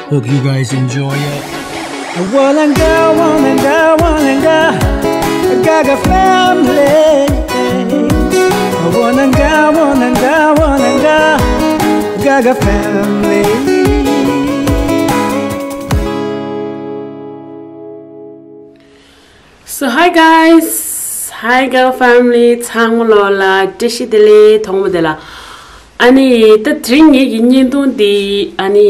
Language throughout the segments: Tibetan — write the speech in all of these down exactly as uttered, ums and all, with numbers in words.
Hope you guys enjoy it. Wananga, wananga, wananga, Gaga family. Wananga, wananga, wananga, Gaga family. So hi guys, hi girl family, ཚང་མ་ལོ་ལ་བཀྲ་ཤིས་བདེ་ལེགས། ཐོག་མ་དེ་ལ་ཨ་ནི་ད་དེ་རིང་ངེད་ཀྱི་བརྙན་ཐུང་འདི་ཨ་ནི་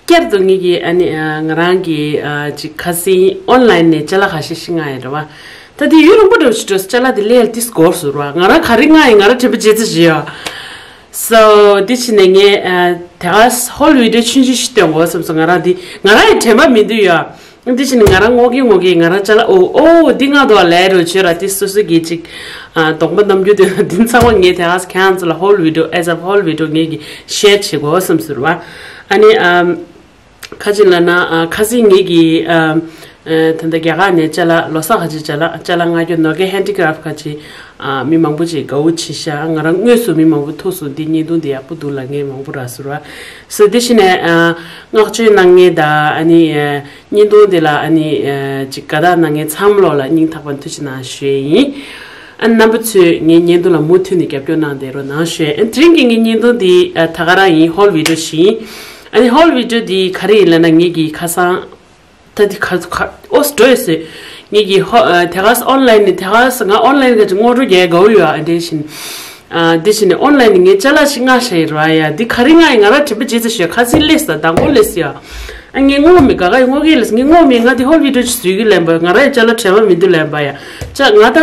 བསྐྱར་དུ་ངེད་ཀྱི་ཨ་ནི་ང་རང་གི་ཅིག་ཁ་སང་ཨོན་ལན་ནས་ཅ་ལག་ཁ་ཤས་ཤིག་མངགས་ཡོད་རེད་བ། ད་དེ་ཡུན་རིང་པོ་འགྲོ་ཞིག་འགྲོ་ཅ་ལག་དེ་ལས་ཏིས་སྐོར་ཟུར་བ། ང་རང་ག་རེ་མངགས་ཡིན་ང་རང་དྲན་པ་བརྗེད་ཚར་ཞིག་ཡོད། So དེ་ཕྱིན་ནས་ངས་ཨ་དེ་ག་ཧོལ་བི་ཌི་ཡོ་ཆུང་ཆུང་ཞིག་སྟོན་དགོས་བསམ་སོང་། ང་རང་དེ་ང་རང་ཡི་དྲན་པ་མི་འདུག་ཡ། དེ་ཕྱིན་ནས་ང་རང་ངོ་གིས་ངོ་གིས་ང་རང་ཅ་ལག་ཨོ་ཨོ་འདི་མངགས་འདུག་ལབ་རོགས་བྱོས་ར། དེ་སོ་སོ་གིས་ཅིག་ཨ་གདོང་པ་རྣམ་འགྱུར་སྟོན་ན་འདི་ཚང་མ་ངས་དེ་ག་ཁྱེད་རང་ཚོ་ལ་ཧོལ་བི་ཌི་ཡོ་as a whole video ངས་ཀྱི་ཤེར་བྱེད་དགོས་བསམ་ཟེར་བ། ཨ་ནི་ཨམ། ཁ་ཅིག་ལབ་ན་ཨ་ཁ་སང་ངེད་ཀྱིས་ཨ་ཨ་ད་ལྟ་རྒྱ་གར་ནས་ཅ་ལག་ལོ་གསར་ཁ་ཅིག་ཅ་ལག་ཅ་ལག་མངགས་རྒྱུ་ནོར་གའི་ཧན་ཌི་ཀ་རབ་ཁ་ཅིག་ཨ་མི་མང་པོ་ཅིག་དགའ་བོ་བྱེད་ཤག་ང་རང་དངོས་སུ་མི་མང་པོ་ཐུག་སོང་། འདི་བརྙན་ཐུང་འདི་ཡག་པོ་འདུག་ལབ་མཁན་མང་པོ་རག་སོང་ར། སོ་དེ་བཞིན་ནས་ཨ་བསྔགས་བརྗོད་གནང་མཁན་དང་ཨ་ནི་ཨ་བརྙན་ཐུང་འདི་ལ་ཨ་ནི་ཨ་ཅིག་དགའ་རྟགས་གནང་མཁན་ཚང་མ་ལོག་ལ་སྙིང་ཐག་པ་ནས་ཐུགས་རྗེ་གནང་ཞུ་ཡས་ཡིན། ཨ་རྣམ་པ་ཚོས་ངའི་བརྙན་ཐུང་ལ་མུ་མཐུད་ནས་རྒྱབ་སྐྱོར་གནང་བསྡད་རོགས་གནང་ཞུ་ཡས། ཨ་དེ་རིང་གི་ངའི་བརྙན་ཐུང་འདི་ཨ་ད་ག་རང་ཡིན། ཧོལ་བི་ཌི་ཡོ་ཞིག་ཡིན། ཨ་ནི་ཧོལ་བི་ཌི་ཡོ་འདི་ག་རེ་ཡིན་ལབ་ན་ངེད་ཀྱི་ཁ་སང་ད་འདི་ཁ་ཁ་ཨོ་སི་འགྲོ་ཡོད་ཟེར། ངེད་ཀྱི་ཧོ་ཨ་དེ་ག་ཨོན་ལན་ནས་དེ་ག་ང་ཨོན་ལན་ག་ཅིག་ངོ་སྤྲོད་རྒྱག་དགའ་བོ་ཡོད། ཨ་འདི་བཞིན་ཨ་འདི་བཞིན་ནས་ཨོན་ལན་ནས་ངས་ཅ་ལག་ཞིག་མངགས་བཞག་ཡིན་ར་ཡ། འདི་ག་རེ་མངགས་ཡིན་ང་རང་དྲན་པ་བརྗེད་ཚར་ཞོག་ཁ་སང་སླེབས་སོང་། དང་པོ་སླེབས་སོང་ཡ། ཨ་ངས་ངོ་མི་དགའ་ག་ཡི་ངོ་གིས་ལབ་སོང་། ངས་ངོ་མི་ང་འདི་ཧོལ་བི་ཌི་ཡོ་ཅིག་བཟོས་ཀྱི་ལབ་པ། ང་རང་ཡི་ཅ་ལག་དྲན་པ་མི་འདུག་ལབ་པ་ཡ། ཅ་ང་ད་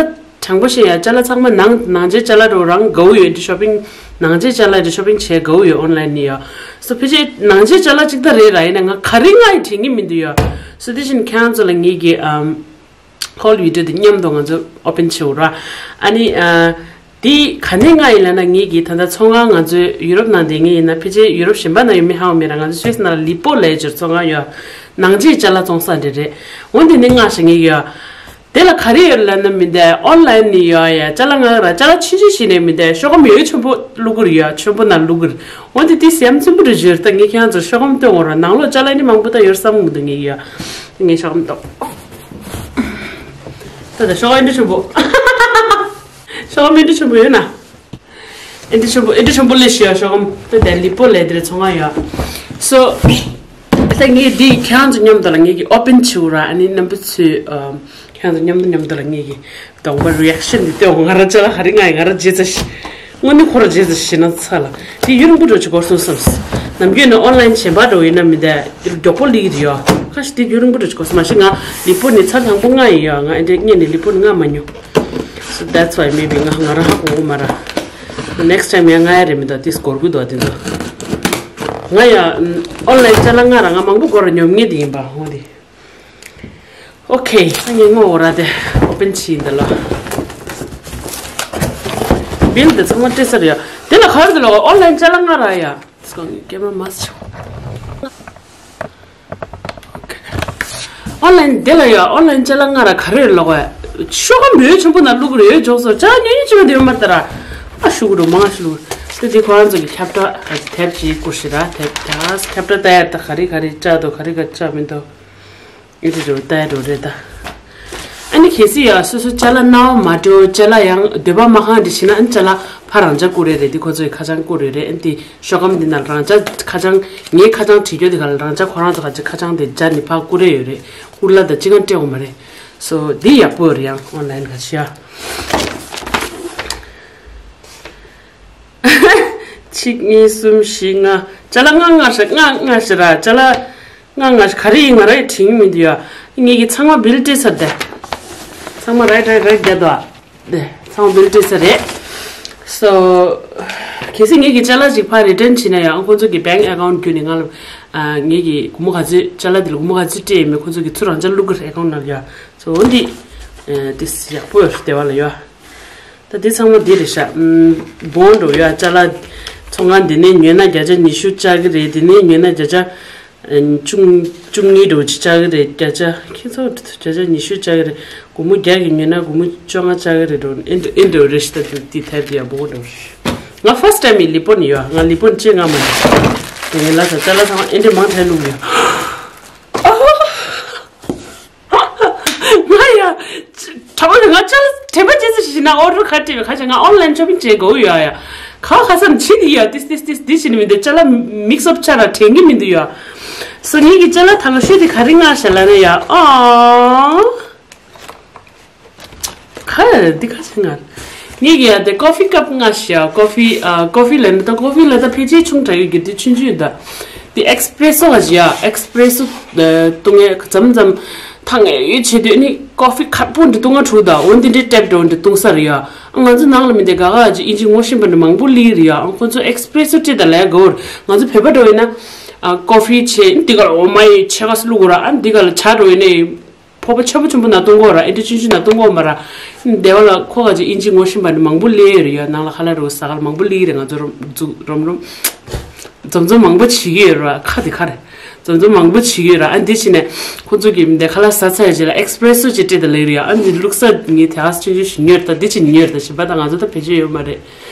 དྲང་པོ་བཤད་ཡ། ཅ་ལག་ཚང་མ་ནང་ནང་ཆེན་ཅ་ལག་རུ་རང་དགའ་བོ་ཡོད། འདི་ཤོ་པིང་ནང་ཆེན་ཅ་ལག་འདི་ཤོ་པིང་བྱས་དགའ་བོ་ཡོད་ཨོན་ལན་ནས་ཡ། སོ་ཕལ་ཆེར་ནང་ཆེན་ཅ་ལག་གཅིག་ད་རེད་ར། ཡིན་ན་ང་ག་རེ་མངགས་ཡིན་དྲན་གྱི་མི་འདུག་ཡ། སོ་དེ་བཞིན་ཁྱེད་རང་ཚོ་ལ་ངེད་ཀྱི་ཨམ་ཧོལ་བི་ཌི་ཡོ་འདི་མཉམ་དུ་ང་ཚོ་ཨོ་པན་བྱེད་འོ་ར། ཨ་ནི་ཨ་འདི་ག་ནས་མངགས་ཡིན་ལབ་ན་ངེད་ཀྱི་ད་ལྟ་ཚོང་ཁང་ང་ཚོའི་ཡུ་རོབ་ནང་བསྡད་མཁན་ཡིན་ན་ཕལ་ཆེར་ཡུ་རོབ་གཞན་པ་ན་ཡོད་མེད་ཧ་གོ་མེད་ར། ང་ཚོ་སུད་སི་ནང་ལ་ལི་པོ་ལབ་ཡག་ཅིག་ཚོང་ཁང་ཡོད། ནང་ཆེན་ཅ་ལག་བཙོང་ས་འདྲ་རེད། འོ་འདི་ནས་མངགས་ཤག་ངེད་ཀྱི་ཡ། དེ་ལ་ག་རེ་ཡོད་ལབ་ན་མི་འདའ་ཨོན་ལན་ནས་ཡོད་ཡ། ཅ་ལག་མངགས་ར་ཅ་ལག་ཆུང་ཆུང་ཞིག་ནས་མི་འདའ་ཤོག་སྒམ་ཡོད་ཆེན་པོ་བླུག་གི་རེད་ཡ། ཆེན་པོ་ནང་བླུག་གི་རེད། འོ་འདི་དེ་སེམས་ཆེན་པོ་རེད་བརྗོད། ད་ངས་ཁྱེད་རང་ཚོར་ཤོག་སྒམ་སྟོན་འོང་ར། ནང་ལོགས་ཅ་ལག་ནི་མང་པོ་ད་ཡོད་བསམ་གི་མི་འདུག་ངེད་ཀྱི་ཡ། ངས་ཤོག་སྒམ་ཏོག་ད་ད་ཤོག་སྒམ་འདི་ཆེན་པོ། ཤོག་སྒམ་འདི་ཆེན་པོ་ཡོད་ན། ཨེ་འདྲ་ཆེན་པོ་ཨེ་འདྲ་ཆེན་པོ་ལས་ཤི་ཡ་ཤོག་གམ་ད་དེ་ལི་པོ་ལས་དེ་རེད་ཚོང་ཁང་ཡ། སོ། ད་ངས་འདི་ཁྱེད་རང་ཚོ་མཉམ་དུ་ལ་ངེད་ཀྱི་ཨོ་པན་བྱེད་འོ་ར། ཨ་ནི་རྣམ་པ་ཚོས་ཨ་ཁྱེད་རང་ཚོ་མཉམ་དུ་མཉམ་དུ་ལ་ངེད་ཀྱི་གདོང་པ་རི་ཨེག་ཤན་འདི་སྟོན་འོ། ང་རང་ཅ་ལག་ག་རེ་མངགས་ཡིན་ང་རང་བརྗེད་ཚར་ཤག་དངོས་གནས་ཁོ་རང་བརྗེད་ཚར་ཤག་ན་ཚ་ལ་དེ་ཡུན་རིང་པོ་འགྲོ་ཅིག་འགོར་སོང་བསམ། ནམ་རྒྱུན་ནི་ཨོན་ལན་གཞན་པ་འགྲོ་ཡིན་ན་མི་འདའ་མགྱོགས་པོ་སླེབས་ཀྱི་རེད་ཡ། ཁ་ཤས་དེ་ཡུན་རིང་པོ་འགྲོ་ཅིག་འགོར་སོང་མ་གཞི་ང་ལི་པོ་ནས་ཚར་དང་པོ་མངགས་ཡིན་ཡ། ང་ཨེ་འདྲའི་སྔོན་ནས་ལི་པོ་ནས་མངགས་མ་མྱོང་། So that's why maybe ང་ང་རང་ཧ་གོ་གི་མ་ར། Next time ཡང་ང་ཡ་རེ་མི་འདུག་དེ་སྐོར་གུ་འདུག་དེ་ཚོ། ང་ཡ་ཨོན་ལན་ཅ་ལག་ང་རང་ང་མང་པོ་སྐོར་ར་ཉོབ་ངེས་དེ་ཡིན་པ་འོ་དེ། ཨོ་ཁེ། ངས་ངོ་འོ་ར་དེ་ཨོ་པན་བྱས་ཡིན་ད་ལོ། བིལ་དེ་ཚང་མ་སྤྲད་ས་རེད་ཡ། དེ་ལ་ག་རེ་འདུག་ལ་ཨོན་ལན་ཅ་ལག་ང་ར་ཡ། སྐོང་གི་ཀེམ་ར་མ་སི་ཆོག་ཨོན་ལན་དེ་ལ་ཡ་ཨོན་ལན་ཅ་ལག་ང་ར་ག་རེ་ལོག་བས། ཤོག་སྒམ་ཡོད་ཆེན་པོ་ན་བླུག་རེ་ཡོད་འཇོག་སོ་ཅ་ཉུང་ཉུང་ཅི་མ་དེ་མ་ལྟ་ར། ཨ་ཤུ་གུ་རུ་མང་ཤུ་གུ་དེ་དེ་ཁོ་རང་ཚོ་གི་ཁྱབ་བསྒྲགས་དེབ་ཅིག་བསྐུར་ཤི་ར། དེབ་དེ་ཁྱབ་བསྒྲགས་ལྟ་ཡ་ད་ག་རེ་ག་རེ་བཅག་འདུག་ག་རེ་ག་བཅག་མི་འདུག་ཨེ་འདྲ་འགྲོ་ལྟ་ཡ་འགྲོ་རེད་ད། ཨ་ནི་གལ་སྲིད་ཡ་སོ་སོ་ཅ་ལག་སྣང་བ་མ་འགྲོ་ཅ་ལག་ཡང་འདོད་པ་མ་ཁེངས་དེ་བྱས་ན་ཨ་ནི་ཅ་ལག་ཕར་རང་འཇགས་བསྐུར་རེད་རེད། དེ་ཁོ་ཚོ་ཡི་ཁ་བྱང་བསྐུར་རེད་རེད། ཨ་ནི་དེ་ཤོག་སྒམ་འདི་ནང་རང་འཇགས་ཁ་བྱང་ངའི་ཁ་བྱང་བྲིས་རྒྱུ་དེ་ག་ལ་རང་འཇགས་ཁོ་རང་ཚོ་ག་ཅིག་ཁ་བྱང་དེ་སྦྱར་ནས་ཕར་བསྐུར་རེ་ཡོད་རེད། བསྐུར་ལ་ད་ཅི་གང་སྤྲད་འོང་མ་རེད། སོ་འདི་ཡག་པོ་རེད་ཡང་ཨོན་ལན་ག་ཤི་ཡ། གཅིག་གཉིས་གསུམ་བཞི་ལྔ་ཅ་ལག་ལྔ་ལྔ་ཤི་ལྔ་ལྔ་ཤི་ར་ཅ་ལག་ང་ང་ག་རེ་ཡིན་ང་རང་ཡི་དྲན་གྱི་མི་འདུག་ཡ། ངེད་ཀྱི་ཚང་མ་བིལ་སྤྲད་ཚར་ཏེ། ཚང་མ་རའིཊ་རའིཊ་རའིཊ་རྒྱག་འདུག་ཨ། ཚང་མ་བིལ་སྤྲད་ཚར་རེད། སོ། གལ་སྲིད་ངེད་ཀྱི་ཅ་ལག་ཅིག་ཕར་རི་ཊན་བྱས་ན་ཡང་ཁོང་ཚོ་གི་བེང་ཨེ་ཀའུན་ཊི་བརྒྱུད་ནས་ང་ལ། ཨ། ངེད་ཀྱི་སྒོར་མོ་ག་ཚོད་ཅ་ལག་འདི་ལ་སྒོར་མོ་ག་ཚོད་སྤྲད་ཡོད་མེད་ཁོང་ཚོ་གི་ཚུར་རང་འཇགས་བླུག་གི་རེད་ཨེ་ཀའུན་ཊི་ནང་ལ་ཡ། སོ་འོ་འདི། ཨ། ཏིས་ཡག་པོ་ཡོད་རེད་བདེ་བ་ལ་ཡོད། ད་འདི་ཚང་མ་འདི་རེད་ཤག་ཨམ། བོང་འགྲོ་ཡ་ཅ་ལག་ཚོང་ཁང་འདི་ནས་ཉོས་ན་བརྒྱ་ཆ་ཉི་ཤུ་བཅག་གི་རེད། འདི་ནས་ཉོས་ན་བརྒྱ་ཆ་ཨ། བཅུ་བཅུ་གཉིས་འགྲོ་ཅི་བཅག་གི་རེད། བརྒྱ་ཆ་ཁྱེད་ཚོ་བརྒྱ་ཆ་ཉི་ཤུ་བཅག་གི་རེད། སྒོར་མོ་བརྒྱ་གི་ཉོས་ན་སྒོར་མོ་བཅོ་ལྔ་བཅག་གི་རེད་འགྲོ་ཨེ་འགྲོ་ཨེ་འགྲོ་རེད་ཤི། ད་འདི་འདི་ཐད་འདི་ཡ་བོང་འགྲོ་ཤི། ང་ཕར་སི་ཊི་ཊའིམ་ཡིན་ལི་པོ་ནས་ཡོད། ང་ལི་པོ་ནས་ཅི་ང་མ་ཡིན། དེ་ངའི་ལ་ས་ཅ་ལག་ཚང་མ་ཨེ་འདྲས་མང་དྲགས་བླུགས་ཡོད། ང་ཡ། གྲོགས་པོ་ང་ཅ་ལག་དྲན་པ་བརྗེད་ཚར་ཞིག་ན་ཨོ་རུ་ཁ་བྲིས་ཁ་ཆེ་ང་ཨོན་ལན་ཤོ་པིང་བྱེད་དགོས་ཡོད་ཡ། ག་བ་ག་ས་ནས་ཕྱིན་ཡ་ཏིས་ཏིས་ཏིས་འདི་བྱེད་ནི་མི་འདུག་ཅ་ལག་མིག་སི་ཨབ་ཆགས་ར་དྲན་གི་མི་འདུག་ཡ། སོ་ངེད་ཀྱི་ཅ་ལག་ཐང་ཤོས་དེ་ག་རེ་མངགས་ཤག་ལབ་ན་ཡ་ཨ། ག་རེ་འདི་ག་ཚོད་ང་། ངེད་ཀྱི་ཡ་དེ་ཀོ་ཕི་ཀབ་མངགས་ཤག་ཀོ་ཕི་ཨ་ཀོ་ཕི་ལབ་ན་ད་ཀོ་ཕི་ལ་ད་ཕལ་ཆེར་ཆུང་དྲགས་ཡོད་ཀྱི་དེ་ཆུང་ཆུང་ཡོད་ད། དེ་ཨེགས་པི་རེ་སོ་ག་ཅི་ཡ་ཨེགས་པི་རེ་སོ་བཏུང་ཡ་མཚམས་མཚམས་ཐང་ངེ་ཡོད་བྱེད་དུས་ནི་ཀོ་ཕི་ཁ་པོ་འདི་བཏུང་ང་འཁྲུག་ད་འོ་འདི་འདྲའི་ཊེབ་འདྲ་འདི་བཏུང་ས་རེད་ཡ། ང་ཚོ་ནང་ལ་མི་འདི་ག་ག་ཅི་ཨིན་ཇི་ངོ་ཤེས་པ་འདྲ་མང་པོ་སླེབས་རེད་ཡ། ཁོ་ཚོ་ཨེགས་པི་རེ་སོ་སྤྲད་ད་ལས་གོ་ང་ཚོ་བོད་པ་འདྲ་ཡིན་ན་ཀོ་ཕི་བྱེད་འདི་ག་ལ་འོ་མ་ཡི་ཕྱེད་ཀ་བླུགས་ར་ཨ་འདི་ག་ལ་ཇ་འདྲ་ཡིན་ནའི། ཕོར་པ་ཆེན་པོ་ཆེན་པོ་ནང་བཏུང་གོ་ར་ཨེ་འདྲ་ཆུང་ཆུང་ནང་བཏུང་གོ་མ་ར། སྡེ་བ་ལ་ཁོ་ག་ཅིག་ཨིན་ཇི་ངོ་ཤེས་པ་འདྲ་མང་པོ་སླེབས་ཡོད་རེད་ཡ། ནང་ལ་ཁ་ལག་རོ་ཟ་ག་ལ་མང་པོ་སླེབས་རེད། ང་ཚོ་རོམ་རྫུ་རོམ་རོམ་འཛོམས་འཛོམས་མང་པོ་བྱེད་ཀྱི་ཡོད་ར་ཁ་དེ་ཁ་རེད། འཛོམས་འཛོམས་མང་པོ་བྱེད་ཀྱི་ཡོད་ར་ཨ་འདི་བྱས་ནས་ཁོ་ཚོ་གི་མི་འདི་ཁ་ལག་ཟ་ཚར་ཡ་རྗེས་ལ་ཨེགས་པི་རེ་སོ་ཅིག་སྤྲད་ད་ལེ་རེད་ཡ། ཨ་འདི་བླུགས་ས་ངས་དེ་ག་ཆུང་ཆུང་ཞིག་ཉོས་རེད་ད་འདི་ཅིག་ཉོས་རེད་ད་ཞིམ་པ་ད་ང་ཚོ་ད་བེད་སྤྱོད་ཡོད་མ་རེད།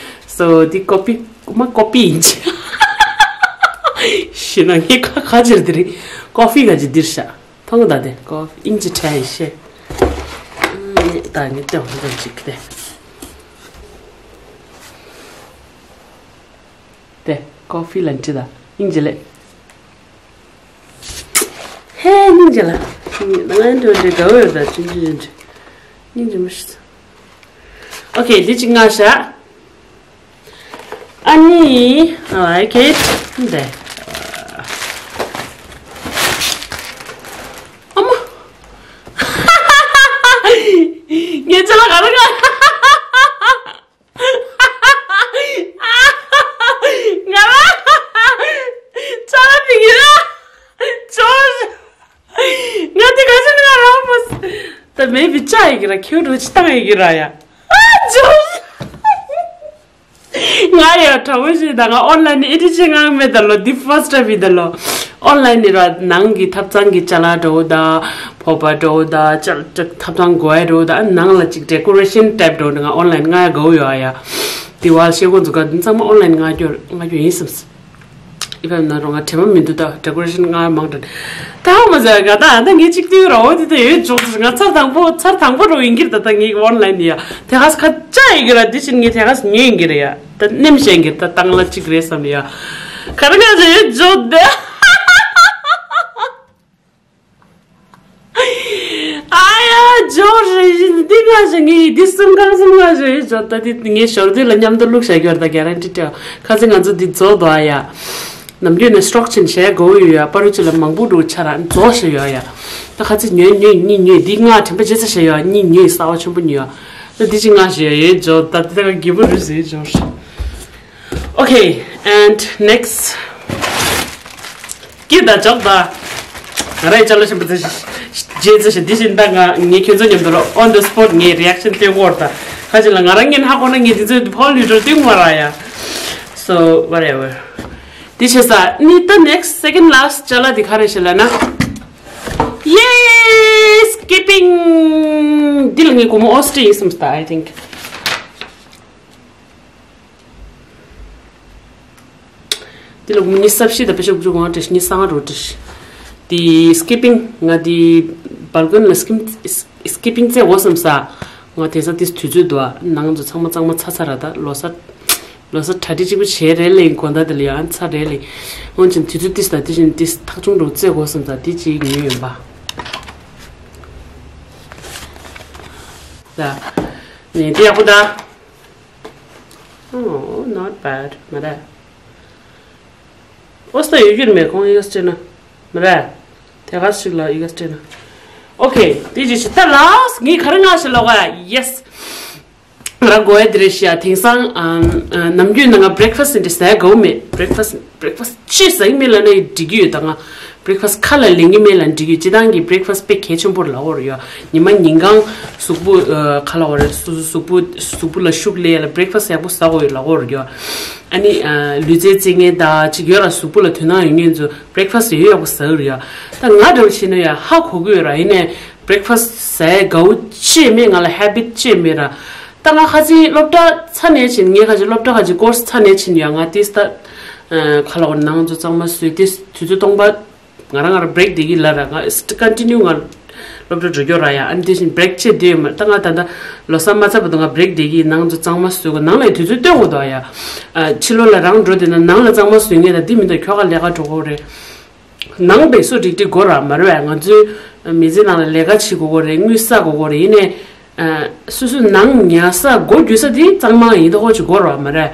སོ་འདི་ཀོ་པི་མ་ཀོ་པི་ཡིན་ཅི་ཞེ་ན་ངས་ཁ་ཁ་ཅིར་འདི་རེད། ཀོ་ཕི་ག་ཅིག་འདིར་ཤ། མཐོང་གི་ད་དེ་ཀོ་ཕི་ཨིན་ཇི་ཁྲལ་ཤེས། ད་ངས་ལྟོས་འོང་ཙམ་ཅིག་དེ། དེ་ཀོ་ཕི་ལ་འདྲི་ད་ཨིན་ཇི་ལེ། ཧེ་སྙིང་རྗེ་ལ། ང་འགྲོ་འདྲི་དགའ་བོ་ཡོད་ད་ཅུང་ཅུང་ཅུང་ཅུང་། སྙིང་རྗེ་མ་ཤི། ཨོ་ཁེ་འདི་གཅིག་མངགས་ཤག་ཨ་ནི། ཨ་ཁེ་འདི། ཨ་མ། ངས་ཅ་ལག་ག་རེ་ག་ང་ལ་ཅ་ལག་ཕིག་གི་ར། ཅོ། ང་དེ་ག་ཚོད་ང་རང་མོ། ད་མེད་པའི་ཅ་ཡི་གི་ར་ཁྱེའུ་འགྲོ་ཅི་བཏང་ཡི་གི་ར་ཡ། ཨ་ཅོ། ང་ཡ་དྲང་པོ་ཞིག་ད་ང་ཨོན་ལན་ནི་ཨེ་ཏི་ཅི་ང་མེད་ད་ལོ་འདི་ཕར་སི་ཊི་ཊེབ་ཡིན་ད་ལོ། ཨོན་ལན་ནི་ར་ནང་གི་ཐབ་ཚང་གི་ཅ་ལག་འགྲོ་ད། ཕོར་པ་འགྲོ་ད་ཅ་ལག་ཐབ་ཚང་སྒོ་ཡ་འགྲོ་ད་ནང་ལ་ཅིག་ཌེ་ཀོ་རེ་ཤན་ཊེབ་འགྲོ་ད་ང་ཨོན་ལན་ང་ཡ་གའུ་ཡོ་ཨ་ཡ། དེ་བ་ཤེ་གོ་འཛུགས་ཀ་འདི་ཚང་མ་ཨོན་ལན་ང་སྐྱོར་ང་སྐྱོར་ཡིན་སམ། ཨི་བ་ན་རོ་ང་དྲན་པ་མི་འདུག་ད་ཌེ་ཀོ་རེ་ཤན་ང་མང་དྲན། ད་ཧ་མ་ཟ་ག་ད་ད་ངས་གཅིག་ཏུ་རོ་འོ་དེ་ད་ཡོད་འཇོག་ང་ཚར་དང་པོ་ཚར་དང་པོ་རོ་ཡིན་གྱིར་ད་ད་ངས་ཨོན་ལན་ཡ་དེ་ཧ་ཁ་ཅ་ཡི་གི་ར་དེ་བཞིན་ངས་དེ་ཧ་ཉོས་ཡིན་གྱི་ར་ཡ་ད་ནེམ་ཤེས་གྱིར་ད་ཏང་ལ་གཅིག་རེད་བསམ་ཡ་ག་རེ་ང་ཟ་ཡོད་འཇོག་དེ། ཨ་ཡ་ཇོ་རེ་བཞིན་འདི་ང་ཞིག་ངའི་འདི་སུམ་གང་སུམ་ང་ཞིག་ཇོ་ད་འདི་ངའི་ཞོར་འདི་ལ་མཉམ་དུ་བླུགས་བྱ་རྒྱུར་ད་ག་རན་ཊི་སྤྲད་ཁ་ཚིག་ང་ཚོ་འདི་རྫོགས་དོ་ཨ་ཡ། ནམ་རྒྱུན་ནས་སྲོག་ཆེན་བྱས་དགོས་ཡོད་ཡ་པ་རུ་ཅི་ལ་མང་པོ་འགྲོ་ཆ་ར་རྫོགས་བྱ་ཡོད་ཡ། ད་ཁ་ཚིག་ཉོས་ཉོས་གཉིས་ཉོས་འདི་ང་དྲན་པ་བརྗེད་ཚ་བྱ་ཡོད་གཉིས་ཉོས་གསར་བ་ཆེན་པོ་ཉོས་ཡ། ད་འདི་ཅི་ང་ཞིག་ཡོད་ཇོ་ད་འདི་ད་ག་གི་པ་རུ་ཟེ་ཇོ་རེ། Okay, and next. ཀི་ད་ཅོག་ད། ང་རའི་ཅ་ལག་ཆེན་པོ་ཚེ་རྗེས་ཚེ་ཞིག་འདི་བཞིན་ད་ང་ངའི་ཁྱོད་ཚོ་མཉམ་དུ་རོ་on the spot ངའི་རི་ཨེག་ཤན་སྟོན་གོ་ར་ད། ཁ་ཅིག་ལ་ང་རང་ངའི་ཧ་གོ་ན་ངའི་འདི་ཚོའི་ཕོལ་ལི་ཏྲོ་སྟོན་མ་ར་ཡ། So whatever. འདི་བྱས་ས་ནི་ད་next second last ཅ་ལག་འདི་ག་རེ་ཞིག་ལ་ན། Yay! Skipping! འདི་ལ་ངའི་གོ་མོ་ཨོ་སི་ཊི་ཡིན་སམ་སྟ་I think. འདི་ལ་མི་ཉི་ཤུ་རྩ་བཞི་དང་པེ་ཤ་དགུ་བཅུ་གོ་ལྔ་བཀྲ་ཤིས་ཉི་ཤུ་རྩ་ལྔ་རུ་བཀྲ་ཤིས། འདི་སི་ཀི་པིང་ང་འདི་སྦལ་ཀོན་ལ་སི་ཀིམ་སི་ཀི་པིང་རྩེ་འོ་བསམ་ས། ང་དེང་སང་ཏིས་དུས་ཚོད་འདུག་ཨ་ནང་ཚོ་ཚང་མ་གཙང་མ་ཚ་ཚ་ར་ད་ལོ་གསར་ལོ་གསར་གྲ་སྒྲིག་གཅིག་པུ་བྱས་རེད་ལེ་དགོང་དག་དེ་ལ་ཡང་ཚ་རེད་ལེ། འོན་ཀྱང་དུས་ཚོད་ཏིས་དང་དེ་བཞིན་ཏིས་ཐག་ཆུང་རུ་རྩེ་འོ་བསམ་ས་དེ་གཅིག་ཉོས་ཡོད་པ། ད་ནས་དེ་ཡག་པོ་ད། Oh, not bad. མ་རེད། ཨོ་སྟ་ཡོད་རྒྱུ་མེད་ཁོང་ཡིག་སྤྲད་ན། མ་རེད། དེ་ག་ཞིག་ལ་ཡིག་སྤྲད་ན། Okay དེ་ཅི་ཞིག་ད་ལགས་ངས་ག་རེ་མངགས་ཤིག་ལོག་ཨ། Yes ང་རང་གོ་ཡ་དེ་རེད་ཤི་ཡ། དེང་སང་ཨམ་ཨ་ནམ་རྒྱུན་ནང་ང་breakfast འདི་ཟས་དགོས་མེད། breakfast breakfast ཅི་ཟ་གི་མེད་ལབ་ན་འགྲིག་གི་ཡོད་ད་ང་། breakfast ཁ་ལ་ལེན་གི་མེད་ལ་འགྲིག་གི། སྤྱི་བཏང་གི་breakfast དཔེ་གལ་ཆེན་པོ་རེད་ལབ་ཀྱི་ཡོད། ཉི་མ་ཉིན་གང་གཟུགས་པོ་ཨ་ཁ་ལབ་ཀྱི་རེད། གཟུགས་གཟུགས་པོ་གཟུགས་པོ་ལ་ཤུགས་སླེབས་ཡ་ལ་breakfast ཡག་པོ་ཟ་དགོས་ཡོད་ལབ་ཀྱི་ཡོད། ཨ་ནི་ཨ་ལུས་རྩལ་རྩེད་མཁན་དང་ཅིག་ཡོད་ལ་གཟུགས་པོ་ལ་དོན་དག་ཡོད་མཁན་ཚོ་breakfast ཡོད་ཡག་པོ་ཟ་གི་ཡོད། ད་ང་འདྲ་བོ་བྱས་ན་ཡ་ཧ་གོ་གི་ཡོད་ར། ཡིན་ནའི་breakfast ཟ་ཡ་དགའ་བོ་ཅི་མེད། ང་ལ་habit ཅི་མེད་ར། ད་ང་ཁ་སང་སློབ་གྲྭ་ཚར་ནས་ཕྱིན། ངས་ཁ་སང་སློབ་གྲྭ་ཁ་ཅིག་course ཚར་ནས་ཕྱིན་ཡ། ང་དེ་ལྟ་ ཁ་ལག་ནང་ཚོ་གཙང་མ་བཟོས་ཏེ་དུས་ཚོད་སྟོང་པ། ང་རང་ང་རང་break་བསྡད་ཀྱི་ལ་ར། ང་continue་ང་སློབ་གྲྭ་འགྲོ་རྒྱུ་ར་ཡ། ཨ་ནི་དེ་བཞིན་break་བྱེད་དུས་མ་ད་ང་ད་ལྟ་ལོ་གསར་མ་ཚར་བར་དུ་ང་break་བསྡད་ཀྱི། ནང་ཚོ་གཙང་མ་བཟོས་དགོས། ནང་ལ་དུས་ཚོད་སྟོན་དགོས་འདུག་ཡ། ཕྱི་ལོགས་ལ་རང་འགྲོ་བསྡད་ན་ནང་ལ་གཙང་མ་བཟོས་ངེས་ད་འདི་མི་འདུག་ཁྱོ་ག་ལས་ཀ་འགྲོ་དགོས་རེད། ནང་པའི་སོ་འགྲིག་འགྲིག་དགོས་ར་མ་རེད་པས། ང་ཚོའི་མི་ཚེ་ནང་ལ་ལས་ཀ་བྱེད་དགོས་དགོས་རེད། དངུལ་བསགས་དགོས་དགོས་རེད། ཡིན་ནའི་སོ་སོའི་ནང་ཉལ་ས་སྒོ་རྒྱུ་ས་དེ་གཙང་མ་ཡིན་ད་ཧོ་ཅིག་དགོས་ར་མ་རེད།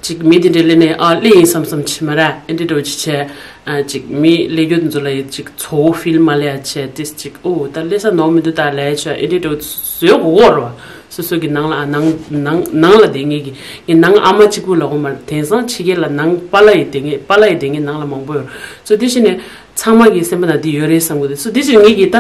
ཅིག་མི་དེ་འདྲ་སླེབས་ནས་ཨ་སླེབས་ཡིན་བསམ་བསམ་བྱེད་མ་ར། ཨེ་འདྲ་འདྲ་བོ་ཅིག་བྱས། ཅིག་མི་སླེབས་རྒྱུ་དེ་ཚོ་ལ་ཡི་ཅིག་ཚོ་བོ་feel་མ་སླེབས་ཡ་བྱས་ཏིས་ཅིག་ཨོ་ད་སླེབས་ས་ནོར་མི་འདུག་ད་ལས་བྱས་ཨེ་འདྲ་འདྲ་བོ་བཟོས་དགོས་ར། སོ་སོ་གི་ནང་ལ་ཨ་ནང་ནང་ནང་ལ་བསྡད་མཁན་གྱི་ངའི་ནང་ཨ་མ་གཅིག་པུ་ལ་འོ་མ་དེང་སང་ཕྱི་རྒྱལ་ལ་ནང་པཱ་ལགས་ཡི་བསྡད་མཁན་པཱ་ལགས་ཡི་བསྡད་མཁན་ནང་ལ་མང་པོ་ཡོད་ར། སོ་དེ་བཞིན་ནས་ཚང་མ་གི་སེམས་པ་ནང་འདི་ཡོད་རེད་བསམ་གི་འདུག་སོ་དེ་བཞིན་ངེད་ཀྱི་ད་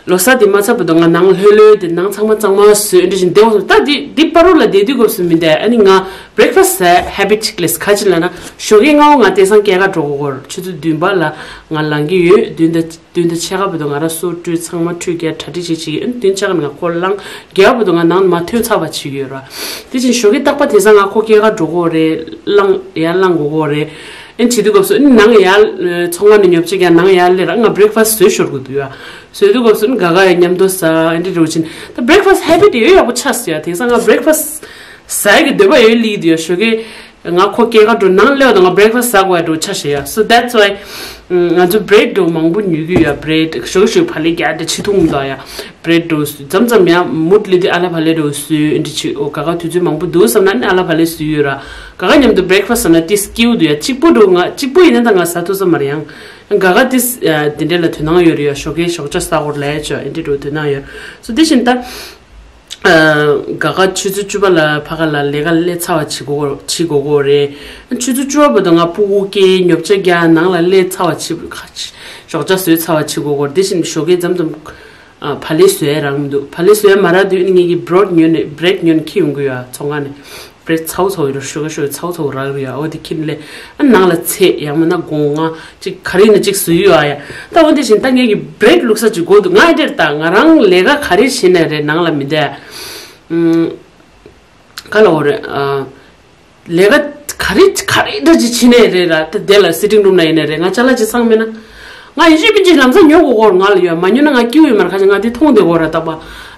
ལོ་གསར་འདི་མ་ཚར་བར་དུ་ང་ནང་ལྷོད་ལྷོད་དེ་ནང་ཚང་མ་གཙང་མ་བཟོས་འདྲ་བཞིན་བསྡད་འོང་སོང་། ད་འདི་འདི་པ་རུ་ལ་བསྡད་དུས་སྐབས་སུ་མི་འདས་ཨ་ནི་ང་breakfast་ཟས་habit་ཅིག་ལས་ག་ཅི་ལ་ན་ཞོགས་ཀས་སྔ་བོ་ང་དེང་སང་སྐྱེལ་ག་འགྲོ་དགོས་སྐོར་ཆུ་ཚོད་བདུན་པ་ལ་ང་ལངས་ཀྱི་ཡོད། བདུན་དང་བདུན་དང་ཕྱེད་ཀ་བར་དུ་ང་རང་སོ་བཀྲུས་ཚང་མ་ཁྲུས་བརྒྱབ་གྲ་སྒྲིག་བྱེད་ཅིག་ཡིན། བདུན་ཕྱེད་ཀ་ནས་ང་ཁོ་ལངས་བརྒྱབ་བར་དུ་ང་ནང་མ་ཐོན་ཚར་བ་བྱེད་ཀྱི་ཡོད་ར། དེ་བཞིན་ཞོགས་ཀས་རྟག་པ་དེང་སང་ང་ཁོ་སྐྱེལ་ག་འགྲོ་དགོས་རེད། ལངས་ཡར་ལངས་དགོས་སྐོར་རེད། ཨེ་བྱེད་དུས་སྐབས་སུ་ཨེ་ནང་ཡར་ཚོང་ཁང་ནས་ཉོ་ཆ་རྒྱག་ནང་ཡར་སླེབས་ར་ང་breakfast་བཟོས་ཤོར་དགོས་འདུག་ཡ། བཟོས་དུས་སྐབས་སུ་ཨེ་ག་ག་ཡ་མཉམ་དུ་ཟ་ཨེ་འདྲ་འདྲ་བོ་ཕྱིན་ད་breakfast་habit་ཡོད་ཡག་པོ་ཆགས་སོང་ཡ། དེང་སང་ང་breakfast་ཟ་ཡ་གི་འདོད་པ་ཡོད་ལི་འདུག་ཡ། ཞོགས་ཀས་ང་ཁོ་སྐྱེལ་ག་འགྲོ་ནང་སླེབས་དང་ང་breakfast་ཟ་དགོས་ཡ་འགྲོ་ཆགས་ཤག་ཡ། So that's why་ང་ཚོ་bread་འགྲོ་མང་པོ་ཉོ་གི་ཡོད་ཡ། bread་ཞོགས་ཞོགས་བག་ལེབ་རྒྱག་དེ་ཕྱི་ཐུང་འདུག་ཡ། bread་འགྲོ་མཚམས་མཚམས་ཡ་མུད་ལི་དེ་ཨ་ལ་བག་ལེབ་འགྲོ་བཟོས་འདི་ཆི་ཨོ་ག་ག་དུས་ཚོད་མང་པོ་འདུག་བསམ་ན་ཨ་ལ་བག་ལེབ་བཟོས་ཡོད་ར། ག་ག་མཉམ་དུ་breakfast་ཟ་ན་ཏི་སྐྱིའུ་འདུག་ཡ། གཅིག་པོ་འགྲོ་ང་གཅིག་པོ་ཡིན་ན་ད་ང་ཟ་ཐུབ་ས་མ་རེད་ཡང་། ག་ག་ཏི་དེ་འདྲ་ལ་དོ་སྣང་ཡོད་རེད་ཡ། ཞོགས་ཀས་ཞོགས་ཇ་ཟ་དགོས་ལས་ཆོ་ཨེ་འདྲ་འགྲོ་དོ་སྣང་ཡོད། So་དེ་བཞིན་ད། ག་ག་ཆུ་ཚོད་བཅུ་པ་ལ་ཕ་ག་ལ་ལས་ཀ་སླེབས་ཚར་བ་བྱེད་དགོས་བྱེད་དགོས་དགོས་རེད། ཆུ་ཚོད་བཅུ་པ་བར་དུ་ང་ཕྲུ་གུ་སྐྱེལ་ཉོ་ཆ་རྒྱག་ནང་ལ་སླེབས་ཚར་བ་བྱེད་ཞོགས་ཇ་བཟོས་ཚར་བ་བྱེད་དགོས་དགོས་རེད། དེ་བཞིན་ཞོགས་ཀས་མཚམས་མཚམས་བག་ལེབ་བཟོས་ཡ་རག་མི་འདུག་བག་ལེབ་བཟོས་ཡ་མ་རག་དུས་ངེད་ཀྱི་bread་ཉོས་ནས་bread་ཉོས་ནས་འཁྱེར་ཡོང་གི་ཡོད་ཚོང་ཁང་ནས། bread་ཚ་བོ་ཚ་བོ་ཡོད་རེད། ཞོགས་ཀས་ཞོགས་ཀས་ཚ་བོ་ཚ་བོ་རག་གི་ཡོད། འོ་དེ་འཁྱེར་ནས་སླེབས་ཨ་ནང་ལ་ཚལ་ཡང་མིན་ན་སྒོ་ང་གཅིག་ག་རེ་ཡིན་ན་གཅིག་བཟོས་ཡོད་ཨ་ཡ། ད་འོ་དེ་བཞིན་ད་ངེད་ཀྱི་bread་བླུགས་ས་ཅིག་དགོས་འདུག་ང་ཨེ་འདྲ་ད་ང་རང་ལས་ཀ་ག་རེ་བྱེད་ནའི་རེད་ནང་ལ་མི་བསྡད། ཨུམ། ག་ལ་འོ་རེད། ཨ། ལས་ཀ་ག་རེ་ག་རེ་འདྲ་ཅིག་བྱེད་ནའི་རེད་ར། ད་དེ་ལ་sitting room་ན་ཡིན་ནའི་རེད། ང་ཅ་ལག་ཅིག་ཚང་མེད་ན། ང་ཡིན་གཅིག་མིན་གཅིག་ལམ་སང་ཉོ་དགོས་སྐོར་ང་ལ་ཡོད། མ་ཉོ་ན་ང་སྐྱིད་པོ་ཡོད་མ་རེད། ཁ་ཅིག་ང་འདི་མཐོང་བསྡད་དགོས་ར། ད་པ་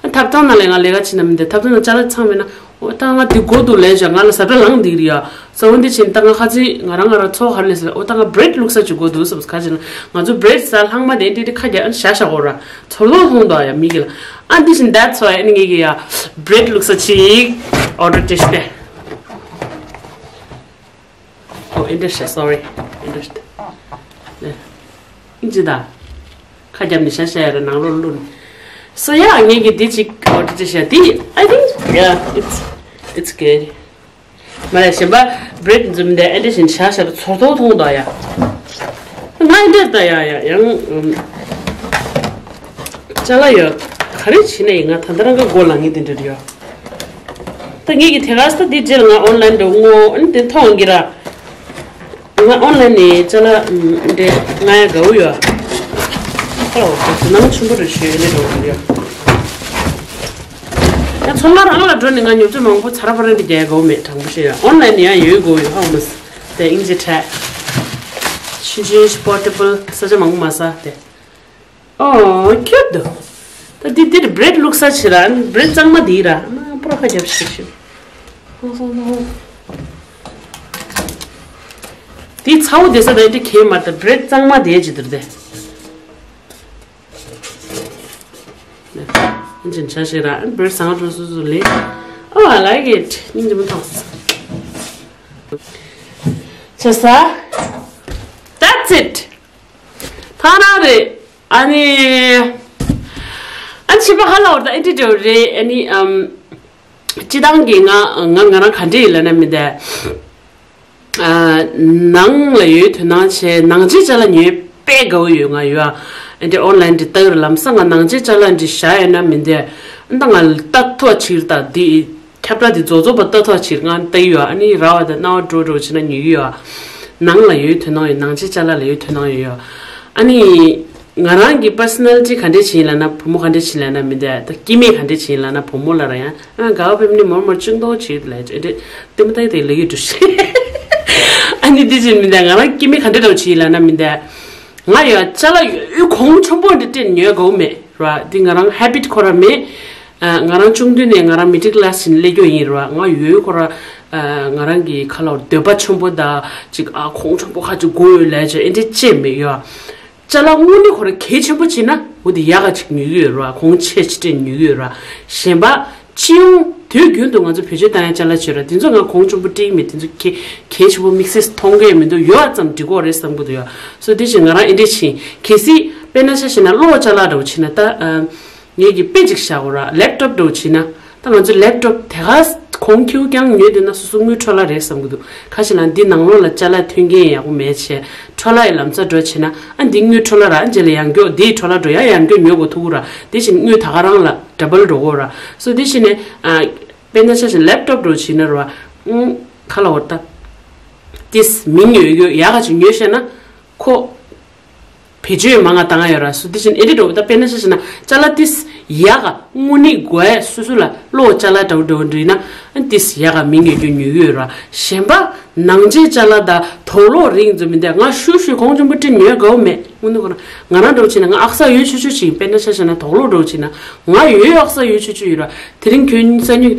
ཐབ་ཚང་ནང་ལ་ང་ལས་ཀ་བྱེད་ན་མི་འདོད། ཐབ་ཚང་ནང་ཅ་ལག་ཚང་མེད་ན། འོ་ད་ང་འདི་དགོས་འདུག་ལས་བྱ་ང་ལ་ཟ་འདྲ་ལངས་འདི་རེད་ཡ། ས་འོ་འདི་ཕྱིན་ད་ང་ཁ་ཚིག་ང་རང་ང་རང་ཚོ་ག་རེ་ལས་ཟེར། འོ་ད་ང་bread་བླུགས་ས་ཅིག་དགོས་འདུག་བསམ། ཁ་ཅིག་ན་ང་ཚོ་bread་ཟ་ལྷག་མ་དེ་འདི་འདི་ཁ་རྒྱ་ཨ་ཤ་ཤ་གོ་ར་ཚོར་ལོ་ལྷུང་འདུག་ཡ་མི་གི་ལ། ཨ་འདི་བཞིན་that's why་ཨ་ནི་ངེད་ཀྱི་ཡ་bread་བླུགས་ས་ཅིག་order་སྤྲད་ཤི་པས། Oh, interesting. Sorry. Interesting. ཨིན་ཇི་ད། ཁ་རྒྱབ་ནས་ཤ་ཤ་ཡ་ར་ནང་ལོགས་བླུགས་ནས། So yeah, ངེད་ཀྱི་འདི་ཅིག་order་ཅིག་བྱས་འདི། I think, yeah, it's, it's good. མ་རེད་གཞན་པ་bread་འཛུམ་འདི་ཨེ་འདྲ་བཞིན་ཤ་ཤ་ར་ཚོར་ཐོག་མཐོང་ད་ཡ། ང་ཨེ་འདྲ་ད་ཡ་ཡ་ཡང་། ཅ་ལག་ཡོད། ག་རེ་བྱེད་ནའི་ང་ད་ལྟ་རང་གི་མགོ་ལངས་ངེས་དེ་འདྲ་ཡོད། ད་ངེད་ཀྱི་དེ་ག་ས་འདི་རྗེས་ལ་ང་online་འགྲོ་ངོ་ཨ་ནི་དེ་མཐོང་གི་ར། ང་online་ནས་ཅ་ལག་འདྲེ་ང་ཡ་དགའ་བོ་ཡོད། ཨོ་དེ་ནང་ཆུན་པོ་རེ་ཞུ་ཡ་ལེ་འགྲོ་གི་ཡོད། ཡང་ཚོང་ཁང་རང་ལ་འགྲོ་ནས་ང་ཉོ་ཚོང་མང་པོ་ཚ་ར་པ་ར་འདི་རྒྱག་དགའ་བོ་མེད། དྲང་པོ་བཤད་ཡ་online་ནས་ཡང་ཡོད་དགོས་ཡོད། ཧ་མ་སི་དེ་ཨིན་ཇི་ཁྲ་ཆུན་ཆུན་portable་ས་ཆ་མང་པོ་མ་ས་དེ། ཨོ་ཁྱོད་དོ། ད་འདི་འདིར་bread་བླུགས་ས་ཆེ་ར་bread་གཙང་མ་འདི་ར་མ་པོ་ར་ཁ་རྒྱབ་ཤིག་ཤིག་འདི་ཚ་བོ་དེ་ས་ད་འདི་ཁེ་མ་ད་bread་གཙང་མ་དེ་ཅི་འདིར་དེ། འཇིན་ཆ་ཤེ་ར་bread་བཟང་འགྲོ་སུ་སུ་ལེ། Oh, I like it. སྙིང་རྗེ་མོ་ཐོགས། ཆ་ས། That's it. ཐ་ན་རེད། ཨ་ནི། ཨ་ཕྱི་པ་ཧ་ལ་བར་ད་ཨེ་ཏི་ཏོ་རེད། ཨ་ནི་ཨམ། སྤྱི་བཏང་གི་ང་ང་ང་རང་ག་འདྲ་ཡིན་ལབ་ན་མི་འདའ། ཨ། ནང་ལ་ཡོད་དོ་སྣང་བྱས་ནང་ཆེན་ཅ་ལག་ཉོས་དཔེ་དགའ་བོ་ཡོད་ང་ཡོད་ཨ། ཨེ་འདྲ་online་འདི་ལྟ་གི་ར་ལམ་སང་ང་ནང་ཆེན་ཅ་ལག་འདི་བཞག་ཡོད་ན་མི་འདའ། ཨ་ད་ང་ལྟ་ཐོག་ཕྱིར་ད་འདི། ཁྱབ་བསྒྲགས་དེ་རྫོགས་རྫོགས་པ་ལྟ་ཐོག་ཕྱིར་ང་ལྟ་ཡི་ཡོད། ཨ་ནི་ར་བ་དང་རྣ་བ་འགྲོ་འགྲོ་བྱས་ན་ཉོ་གི་ཡོད། ནང་ལ་ཡོད་དོ་སྣང་ཡོད། ནང་ཆེན་ཅ་ལག་ལ་ཡོད་དོ་སྣང་ཡོད་ཡོད། ཨ་ནི་ང་རང་གི་personality་ག་འདྲས་བྱིན་ལབ་ན་བུ་མོ་ག་འདྲས་བྱིན་ལབ་ན་མི་འདའ། ད་སྐྱེ་དམན་ག་འདྲས་བྱིན་ལབ་ན་བུ་མོ་ལ་ར་ཡང་ཨ་དགའ་བ་ཕེབས་ནི་མོར་མོར་ཅུང་ཏོག་བྱེད་ལ་ཨེ་འདྲས་ལྟད་མོ་ལྟ་ཡི་དེ་ལ་ཡི་འགྲོ་ཤི། ཨ་ནི་འདི་བཞིན་མི་འདུག་ང་རང་སྐྱེ་དམན་ག་འདྲ་འདྲ་བོ་བྱེད་ལབ་ན་མི་འདུག་ང་ཡ་ཅ་ལག་ཡོད་གོང་ཆེན་པོ་འདི་སྤྲད་ཉོས་དགོས་མེད་ར། འདི་ང་རང་ཧེ་བིཊ་ཁོ་ར་མེད། ཨ། ང་རང་ཆུང་དུས་ནས་ང་རང་མི་ཌལ་ཀ་ལ་སི་ཡིན་སླེབས་རྒྱུ་ཡིན་ར། ང་ཡོད་ཁོ་ར། ཨ། ང་རང་གི་ཁ་ལོ་འདོད་པ་ཆེན་པོ་ད་ཅིག་ཨ་གོང་ཆེན་པོ་ཁ་ཅིག་དགོས་ཡོད་ལས་ཅིག་ཨེ་འདྲ་ཅེས་མེད་ཡོད། ཅ་ལག་དངོས་གནས་ཁོ་ར་གལ་ཆེན་པོ་བྱེད་ན་འོ་དེ་ཡག་ག་ཅིག་ཉོ་གི་ཡོད་ར། གོང་ཆེ་ཅིག་སྤྲད་ཉོ་གི་ཡོད་ར། གཞན་པ་སྤྱི་ཡོངས་དུས་རྒྱུན་དུ་ང་ཚོ་བེད་སྤྱོད་བཏང་ཡ་ཅ་ལག་བྱོས་ར། དེ་ཚོ་ང་གོང་ཆེན་པོ་སྤྲད་ཀྱི་མེད། དེ་ཚོ་གལ་གལ་ཆེན་པོ་དམིགས་བསལ་མཐོང་གི་མི་འདུག་ཡོད་ཙམ་འགྲིག་གོ་རེད་བསམ་གི་འདུག་ཡ། སོ་དེ་བཞིན་ང་རང་ཨེ་འདྲ་བྱེད། གལ་སྲིད་དཔེར་ན་ཆ་བཞག་ན་གློག་ཅ་ལག་འདྲ་བོ་བྱེད་ན་ད། ཨ། ངེད་ཀྱི་དཔེ་ཅིག་བཞག་གོ་ར། ལེབ་ཊོབ་འདྲ་བོ་བྱེད་ན། ད་ང་ཚོ་ལེབ་ཊོབ་དེ་ག་གོང་ཁེའུ་རྐྱང་ཉོས་བསྡད་ན་སོ་སོ་དངུལ་འཕྲོ་བརླག་རེད་བསམ་གི་འདུག་ཁ་ཤས་ལ་འདི་ནང་ལོགས་ལ་ཅ་ལག་ཐོན་མཁན་ཡག་པོ་མེད་བྱས་འཕྲོ་བརླག་གི་ལམ་སང་འགྲོ་བྱེད་ན། ཨ། འདི་དངུལ་འཕྲོ་བརླག་ར། རྗེས་ལ་ཡང་མགྱོགས་འདི་འཕྲོ་བརླག་འགྲོ་ཡ་ཡང་མགྱོགས་ཉོ་དགོས་ཐུག་གོ་ར། དེ་བཞིན་དངུལ་ད་ག་རང་ལ་ཌབ་བལ་འགྲོ་གོ་ར། སོ་དེ་བཞིན་ནས། ཨ། དཔེར་ན་ཆ་བཞག་ལེབ་ཊོབ་འདྲ་བོ་བྱེད་ན་ར། ཨུམ། ག་ལབ་དགོས་རེད་ད། ཏིས་མིང་ཡོད་ཡོད་ཡག་ག་ཅིག་ཉོས་བྱས་ན་ཁོ། བེད་སྤྱོད་མང་ང་བཏང་ཡ་ཡོད་ར། སོ་དེ་བཞིན་ཨེ་འདྲ་འདྲ་བོ་ད་དཔེར་ན་ཆ་བཞག་ན་ཅ་ལག་ཏིས་ཡག་ག་དངོས་གནས་དགོས་ཡ་སོ་སོ་ལ་གློག་ཅ་ལག་འདྲ་བོ་འདྲ་བོ་འདྲ་ཡིན་ན་ཨ་ཏིས་ཡག་ག་མིང་ཡོད་རྒྱུ་ཉོ་གི་ཡོད་ར། གཞན་པ་ནང་ཆས་ཅ་ལག་ད་དུག་ལོག་རིགས་ཚོ་མི་འདུག་ང་ཤུ་ཤུ་གོང་ཆེན་པོ་སྤྲད་ཉོ་དགོས་མེད། དངོས་གནས་ཁོ་ན་ང་རང་འདྲ་བོ་བྱས་ན་ང་ཨག་ས་ཡོད་ཆོག་ཆོག་ཅིག་དཔེར་ན་ཆ་བཞག་ན་དུག་ལོག་འདྲ་བོ་བྱས་ན་ང་ཡོད་ཨག་ས་ཡོད་ཆོག་ཆོག་ཡོད་ར། དེ་རིང་ཁྱོད་ས་ཉུལ་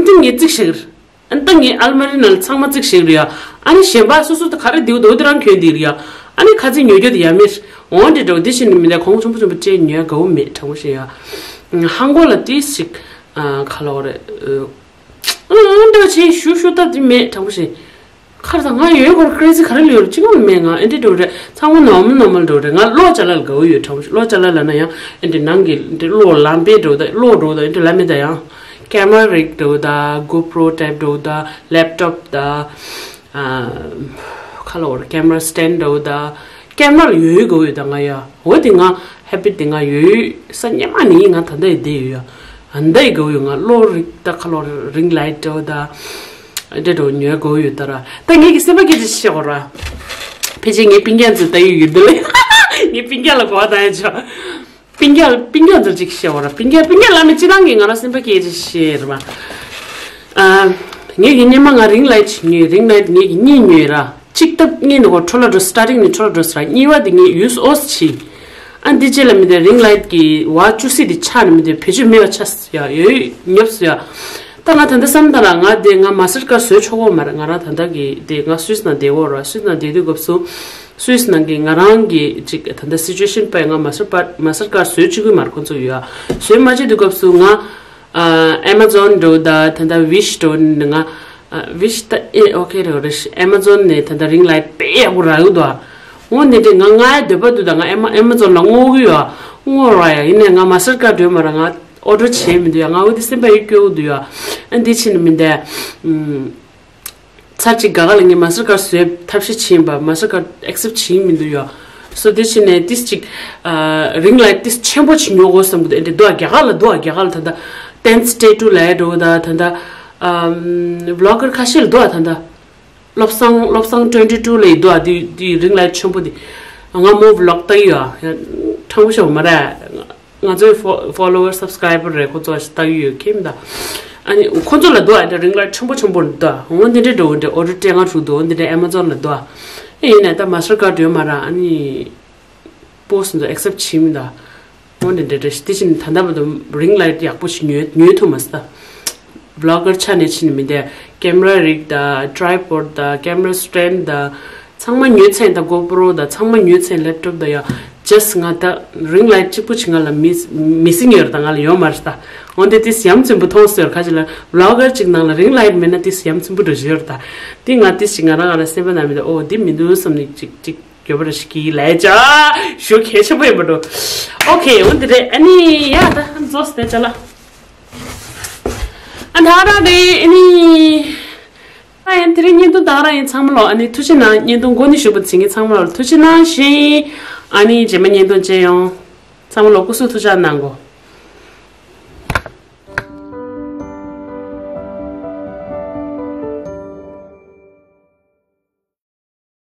འདི་ངས་རྩིག་བཞག་གི་རེད། ཨ་ནི་ད་ངའི་ཨལ་མ་རི་ནང་ལ་ཚང་མ་རྩིག་བཞག་རེད་ཡ། ཨ་ནི་གཞན་པ་སོ་སོ་ད་ག་རེ་འདིའུ་འདུག་དེ་རང་གྱོན་འདི་རེད་ཡ། ཨ་ནི་ཁ་ཚིག་ཉོ་རྒྱུ་དེ་ཡ་མེད། འོང་འདི་འདྲ་བོ་འདི་བཞིན་མི་འདུག་གོང་ཆེན་པོ་ཆེན་པོ་སྤྲད་ཉོ་དགའ་བོ་མེད་དྲང་པོ་བཤད་ཡ། ཧང་གོ་ལ་ཏིས་ཞིག་ག་ལ་བ་རེད། འདྲ་བྱས་ཞུ་ཞུ་ད་དེ་མེད་དྲང་པོ་བཤད། ཁར་ད་ང་ཡོད་གོ་ར་ཀྲེ་ཛི་ག་རེ་ལོས་ར་ཅི་གང་མེད། ང་ཨེ་འདྲ་འདྲ་བོ་རེད། ཚང་མ་ནོར་མལ་ནོར་མལ་འདྲ་བོ་རེད། ང་གློག་ཅ་ལག་ལ་དགའ་བོ་ཡོད་དྲང་པོ་བཤད། གློག་ཅ་ལག་ལབ་ན་ཡང་ཨེ་འདྲ་ནང་གི་འདྲ་གློག་ལམ་པའི་འདྲ་བོ་ད་གློག་འདྲ་བོ་ད་ཨེ་འདྲ་ལབ་མེད་ད་ཡང་། ཀེམ་ར་རིགས་འདྲ་བོ་ད་གོ་པྲོ་ཊའིབ་འདྲ་བོ་ད་ལེབ་ཊོབ་ད། ཨ། ཁ་ལོ་བར་ཀེམ་ར་སི་ཊེན་ཌི་འདྲ་བོ་ད། ཀེམ་ར་ལ་ཡོད་ཡོད་དགའ་བོ་ཡོད་ད་ང་ཡ། འོ་དེ་ང་ཧེ་བིཊ་དེ་ང་ཡོད་ཡོད་ས་སྙེ་མ་ནི་ང་ད་ལྟ་ཡི་བསྡད་ཡོད་ཡ། ཨ་ད་ཡི་དགའ་བོ་ཡོད། ང་གློག་རིགས་ད་ཁ་ལོ་རིང་ལའིཊ་འདྲ་བོ་ད། འདྲ་འདྲ་བོ་ཉོས་དགའ་བོ་ཡོད་ད་ར། ད་ངེད་ཀྱི་སེམས་པ་སྐད་ཆ་བཤད་གོ་ར། ཕལ་ཆེར་ངའི་སྤུན་ཀྱག་ཚོས་ལྟ་ཡི་ཡོད་འདི་ལ། ངའི་སྤུན་ཀྱག་ལ་གོ་བ་བཏང་ཡ་ཆོག་སྤུན་ཀྱག་སྤུན་ཀྱག་ཚོར་ཅིག་བཤད་བ་ར། སྤུན་ཀྱག་སྤུན་ཀྱག་ལ་མི་སྤྱི་བཏང་གི་ང་རང་སེམས་པ་སྐྱིད་ཅིག་བཤད་ར་བ། ཨ། ངེད་ཀྱི་སྙེ་མ་ང་རིང་ལའིཊ་ཅིག་ཉོས། རིང་ལའིཊ་ངེད་ཀྱི་གཉིས་ཉོས་ར། གཅིག་སྟབས་གཉིས་ནི་གོ་འཕྲོ་ལ་འགྲོ་སི་ཊར་ཊིང་ནི་འཕྲོ་ལ་འགྲོ་སི་ར། གཉིས་པ་དེ་ངས་ཡུས་ཨོས་བྱས། ཨ་འདི་རྗེས་ལ་མི་དེ་རིང་ལའིཊ་གི་བ་བཅུ་སི་དེ་ཆག་ནི་མི་དེ་བེད་སྤྱོད་མེད་པ་ཆགས་སི་ཡ་ཡོད་ཉོབ་སི་ཡ། ད་ང་ད་ལྟ་བསམ་ད་ར་ང་དེ་ང་མ་སི་ཊར་ཀར་བཟོས་ཆོག་གོ་མ་ར། ང་རང་ད་ལྟ་གི་དེ་ང་སུད་སི་ནང་བསྡད་གོ་ར། སུད་སི་ནང་བསྡད་དུས་སྐབས་སུ། སུད་སི་ནང་གི་ང་རང་གི་ཅིག་ད་ལྟ་སི་ཅུ་ཨེ་ཤན་པས་ང་མ་སི་ཊར་པ་མ་སི་ཊར་ཀར་བཟོས་བཅུག་གི་མ་རེད། ཁོང་ཚོ་ཡོད་ཨ། བཟོས་མ་བཅུག་དུས་སྐབས་སུ་ང་ཨ་ཨེ་མ་ཛོན་འདྲ་བོ་ད་ད་ལྟ་ཝིཤ་འདྲ་བོ་ནི་ང་ཨ་ཝིཤ་ད་ཨེ་ཨོ་ཁེ་རེད་རེད། ཨེ་མ་ཛོན་ནས་ད་ལྟ་རིང་ལའིཊ་དཔེ་ཡག་པོ་རག་གི་འདུག་ཨ། འོ་འདི་འདྲས་ང་ང་ཡ་འདོད་པ་འདུག་ད་ང་ཨེ་མ་ཨེ་མ་ཛོན་ལ་བསྔོག་གི་ཡོད་ཨ། བསྔོག་ར་ཡ་ཡིན་ནས་ང་མ་སི་ཊར་ཀར་འདོད་མ་ར། ང་ཨོ་ཌར་བྱས་མི་འདུག་ཡ། ང་འོ་དེ་སེམས་པ་ཡི་སྐྱོ་གི་འདུག་ཡ། ཨ་འདི་ཕྱིན་ནི་མི་འདུག་ཨ། ཚར་གཅིག་ག་ག་ལ་ངས་མ་སི་ཊར་ཀར་བཟོས་ཐབས་ཤེས་བྱིན་པ་མ་སི་ཊར་ཀར་ཨེག་སེབ་བྱིན་མི་འདུག་ཡོ། སོ་དེ་ཕྱིན་ནས་ཏིས་གཅིག་ཨ་རིང་ལའིཊ་ཏིས་ཆེན་པོ་ཅིག་ཉོ་དགོས་བསམ་གི་འདུག་ཨེ་འདྲ་འདུག་ཨ། རྒྱ་གར་ལ་འདུག་ཨ། རྒྱ་གར་ལ་ད་ལྟ་ཏེན་སི་ཊེ་ཊུ་ལབ་ཡ་འདྲ་བོ་ད་ད་ལྟ་ཨམ་བི་ལོག་གར་ཁ་ཤས་ལ་འདུག་ཨ། ད་ལྟ་བློ་བཟང་བློ་བཟང་ཊུ་ཝེན་ཊི་ཊུ་ལབ་ཡ་འདུག་ཨ། དེ་དེ་རིང་ལའིཊ་ཆེན་པོ་དེ་ང་མོ་བི་ལོག་ལྟ་གི་ཡོད་ཨ། ཁྲང་པོ་ཤོག་མ་རེད། ང་ཚོའི་ཕོ་ཕོ་ལོ་ཝར་སབ་སི་ཀ་རའི་བར་རེད། ཁོ་ཚོ་ཞིག་ལྟ་གི་ཡོད་ཁྱིམ་ད། ཨ་ནི་ཁོ་ཚོ་ལ་འདུག་ཨ། འདི་རིང་ལ་ཆེན་པོ་ཆེན་པོ་འདུག་ཨ། འོ་འདི་འདྲའི་འགྲོ་འདི་ཨོ་ཌར་སྤྲད་ང་ཞུ་འདུག་འདི་འདྲའི་ཨེ་མ་ཛོན་ལ་འདུག་ཨ། ཨེ་ཡིན་ནའི་ད་མ་སི་ཊར་ཀར་ཌི་ཡོད་མ་ར། ཨ་ནི་པོ་སི་འདུག་ཨེག་སེབ་བྱིན་མི་འདུག་འོ་འདི་འདྲ་འདྲ་ཞིག་དེ་བཞིན་ད་ལྟ་བར་དུ་རིང་ལའིཊ་ཡག་པོ་ཞིག་ཉོས་ཉོས་ཐུབ་མ་སོང་ད། བི་ལོག་གར་ཆ་ནས་ཕྱིན་མི་འདུག་ཀེམ་ར་རིགས་ད་ཊྲའི་པོཌ་ད་ཀེམ་ར་སི་ཊེན་ཌི་ད། ཚང་མ་ཉོས་ཚར་ད། གོ་པྲོ་ད་ཚང་མ་ཉོས་ཚར། ལེབ་ཊོབ་ད་ཡ། ཇས་ང་ད་རིང་ལའིཊ་གཅིག་པུ་ཅིག་ང་ལ་མི་མི་སི་ཡིན་ཡོད་རེད་ད། ང་ལ་ཡོད་མ་རེད་ད། འོན་ཏེ་ཏིས་ཡ་མཚན་པོ་མཐོང་སོང་ཡོད། ཁ་ཅིག་ལ་བི་ལོག་གར་ཅིག་ནང་ལ་རིང་ལའིཊ་མེད་ན་ཏིས་ཡ་མཚན་པོ་འགྲོ་བཞིན་ཡོད་རེད་ད། དེ་ང་ཏིས་ཅིག་ང་རང་ང་རང་སེམས་པ་ནང་མི་འདུག་ཨོ་འདི་མི་འདུག་བསམ་ནས་ཅིག་ཅིག་ཡོད་པ་རེད་ཞིག་གིས་ལས་ཅག་ཞུ་གལ་ཆེན་པོ་ཡིན་པ་འགྲོ། ཨོ་ཁེ། འོན་ཏེ་རེད། ཨ་ནི་ཡ་ད་རྫོགས་སྟེ་ཅ་ལག་ཨ་ད་ར་རེད། ཨ་ནི། ཨ་ཡང་དེ་རིང་བརྙན་ཐུང་ད་ག་རང་ཡིན། ཚང་མ་ལོ་ཨ་ནི་ཐུགས་རྗེ་གནང་། བརྙན་ཐུང་འགོ་ནས་ཞུ་བ་ཚིག་ངེ་ཚང་མ་ལོ་ཐུགས་རྗེ་གནང་ཞིང་། ཨ་ནི་རྗེས་མ་བརྙན་ཐུང་མཇལ་ཡོང་། ཚང་མ་ལོ་སྐུ་གཟུགས་ཐུགས་ཅག་གནང་གོ།